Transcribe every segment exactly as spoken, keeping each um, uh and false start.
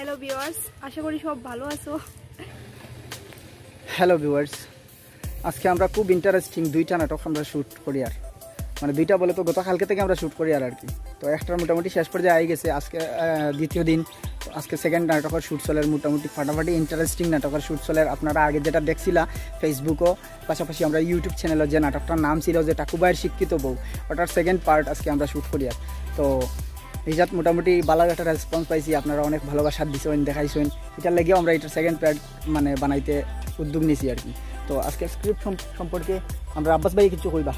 Hello viewers, আশা করি সব ভালো আছো। হ্যালো ভিউয়ার্স, আজকে আমরা খুব ইন্টারেস্টিং দুইটা নাটক আমরা শ্যুট করিয়ার। মানে দুইটা বলে তো গতকালকে থেকে আমরা শ্যুট করিয়ার আর কি। তো একটার মোটামুটি শেষ পর্যায়ে আই গেছে, আজকে আহ, দ্বিতীয় দিন। আজকে সেকেন্ড নাটকের শ্যুট চলের, মোটামুটি ফাটাফাটি ইন্টারেস্টিং নাটকের শ্যুট চলের। আপনারা আগে যেটা দেখছিলা ফেসবুকও, পাশাপাশি আমরা ইউটিউব চ্যানেলও যে নাটকটার নাম ছিল যে টাকুবাইর শিক্ষিত বউ, ওটার সেকেন্ড পার্ট আজকে আমরা শ্যুট করিয়ার। তো ইজাত মোটামুটি ভালো একটা রেসপন্স পাইছি, আপনারা অনেক ভালোবাসা দিছেন, দেখাইছেন। এটার লাগিও আমরা এটার সেকেন্ড পার্ট মানে বানাইতে উদ্যোগ নিছি আর কি। তো আজকে স্ক্রিপ্ট সম্পর্কে আমরা আব্বাস ভাই কিছু কইবা?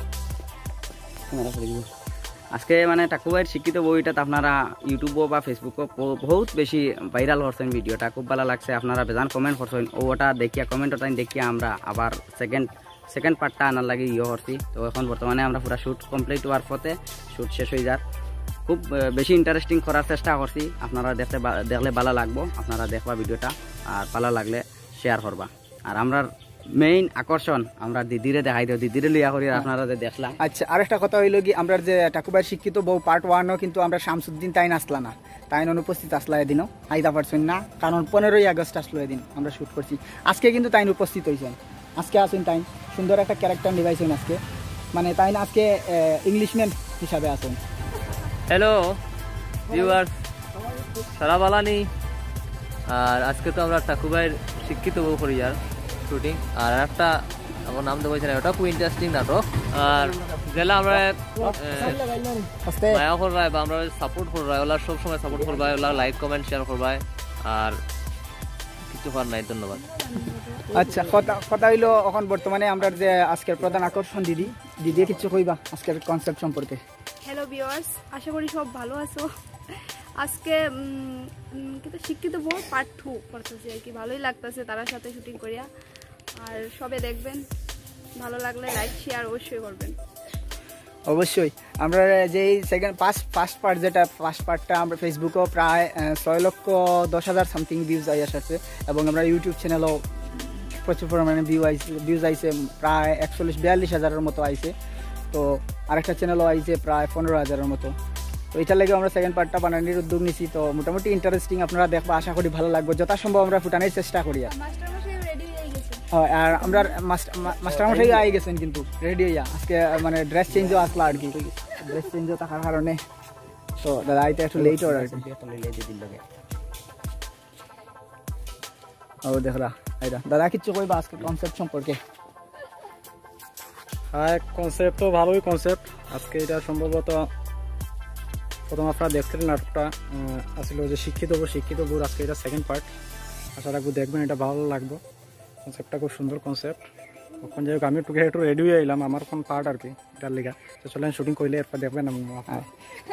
আজকে মানে টাকুবাইর শিক্ষিত বউটা আপনারা ইউটিউবও বা ফেসবুকও ব- বহুত বেশি ভাইরাল করছেন ভিডিওটা, খুব ভালো লাগছে। আপনারা বেজান কমেন্ট করছেন, ও ওটা দেখিয়া, কমেন্ট ওটা দেখিয়া আমরা আবার সেকেন্ড সেকেন্ড পার্টটা আনার লাগি ইয়ে করছি। তো এখন বর্তমানে আমরা পুরা শ্যুট কমপ্লিট হওয়ার পথে, শ্যুট শেষ হয়ে যার। খুব আহ, বেশি ইন্টারেস্টিং করার চেষ্টা করছি, আপনারা দেখতে বা- দেখলে ভালো লাগবো, আপনারা দেখবা ভিডিওটা, আর ভালো লাগলে শেয়ার করবা। আর আমরার মেইন আকর্ষণ আমরা দিদিরে দেখাই দেও, দিদিরে লইয়া করি আর আপনারা যে দেখলাম। আচ্ছা, আরেকটা কথা হইলো কি, আমরা যে টাকুবাইর শিক্ষিত বউ পার্ট ওয়ানও কিন্তু আমরা শামসুদ্দিন তাইন আসলা না, তাইন অনুপস্থিত আসলা এদিনও, আইতা পারছেন না, কারণ পনেরোই আগস্ট আসলো এদিন আমরা শ্যুট করছি। আজকে কিন্তু তাইন উপস্থিত হয়েছেন, আজকে আছেন তাইন, সুন্দর একটা ক্যারেক্টার নিভাইছেন আজকে, মানে তাইন আজকে ইংলিশম্যান হিসাবে আছেন। হ্যালো ভিউয়ার্স, সারা বালানি। আর আজকে তো আমরা টাকুবাইর শিক্ষিত বউ করিয়ার শুটিং। আর একটা আমার নাম দেওয়া হয়েছে না, ওটা খুব ইন্টারেস্টিং নাটক। আর যেলা আমরা আস্তে। মায়া করবায় বা আমরা সাপোর্ট করবায়, ওলা সব সময় সাপোর্ট করবায়, ওলা লাইক কমেন্ট শেয়ার করবায়। আর কিছু করার নাই, ধন্যবাদ। আচ্ছা, কথা কথা হইলো এখন বর্তমানে আমরা যে আজকের প্রধান আকর্ষণ দিদি, দিদি কিছু কইবা আজকের কনসেপ্ট সম্পর্কে? হ্যালো ভিউয়ার্স, আশা করি সব ভালো আছো। আজকে উম, উম, কিন্তু শিক্ষিত বউ পার্ট টু করতেছি আর কি। ভালোই লাগতেছে তারার সাথে শুটিং করিয়া। আর সবে দেখবেন, ভালো লাগলে লাইক শেয়ার অবশ্যই করবেন। অবশ্যই। আমরা যে সেকেন্ড ফার্স্ট ফার্স্ট পার্ট, যেটা ফার্স্ট পার্টটা আমরা ফেসবুকও প্রায় আহ, ছয় লক্ষ দশ হাজার সামথিং ভিউজ আই আসছে, এবং আমরা ইউটিউব চ্যানেলও প্রচুর পরিমাণে ভিউ আইছে, ভিউজ আইছে প্রায় একচল্লিশ বিয়াল্লিশ হাজারের মতো আইছে। তো আরেকটা চ্যানেলও আইছে প্রায় পনেরো হাজারের মতো। তো এটার লাগি আমরা সেকেন্ড পার্টটা বানানোর উদ্যোগ নিছি। তো মোটামুটি ইন্টারেস্টিং, আপনারা দেখবা, আশা করি ভালো লাগবে। যথাসম্ভব আমরা ফুটানোর চেষ্টা করি। আর মাস্টার মশাই রেডি হয়ে গেছে। হয়, আর আমরা মাস্টার মা- মাস্টার মশাই আই গেছেন কিন্তু রেডি হইয়া। আজকে আহ, মানে ড্রেস চেঞ্জও আসলা আর কি, ড্রেস চেঞ্জও থাকার কারণে। তো দাদা আইতে একটু লেট হয় আর কি। ও দেখরা, আইরা দাদা কিচ্ছু কইবা আজকে কনসেপ্ট সম্পর্কে? হ্যাঁ, কনসেপ্ট তো ভালোই কনসেপ্ট। আজকে এটা সম্ভবত প্রথম আপনারা দেখছিলেন নাটকটা, আহ, আসলে ওই যে শিক্ষিত বউ, শিক্ষিত বউর আজকে এটা সেকেন্ড পার্ট। আশা রাখবো দেখবেন, এটা ভালো লাগবে। কনসেপ্টটা খুব সুন্দর কনসেপ্ট। এখন যাই হোক, আমি একটু একটু রেডি হয়ে এলাম, আমার কোন পার্ট আর কি, এটার লিগা। তো চলেন, শুটিং করলে এরপর দেখবেন আপনারা।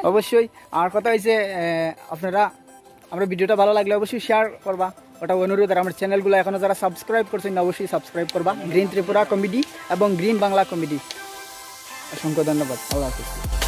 অবশ্যই। আর কথা হইছে আহ, আপনারা আমরা ভিডিওটা ভালো লাগলে অবশ্যই শেয়ার করবা, ওটা অনুরোধ। আর আমার চ্যানেলগুলো এখনো যারা সাবস্ক্রাইব করছেন না, অবশ্যই সাবস্ক্রাইব করবা গ্রিন ত্রিপুরা কমেডি এবং গ্রিন বাংলা কমেডি। অসংখ্য ধন্যবাদ, আল্লাহ হাফিজ।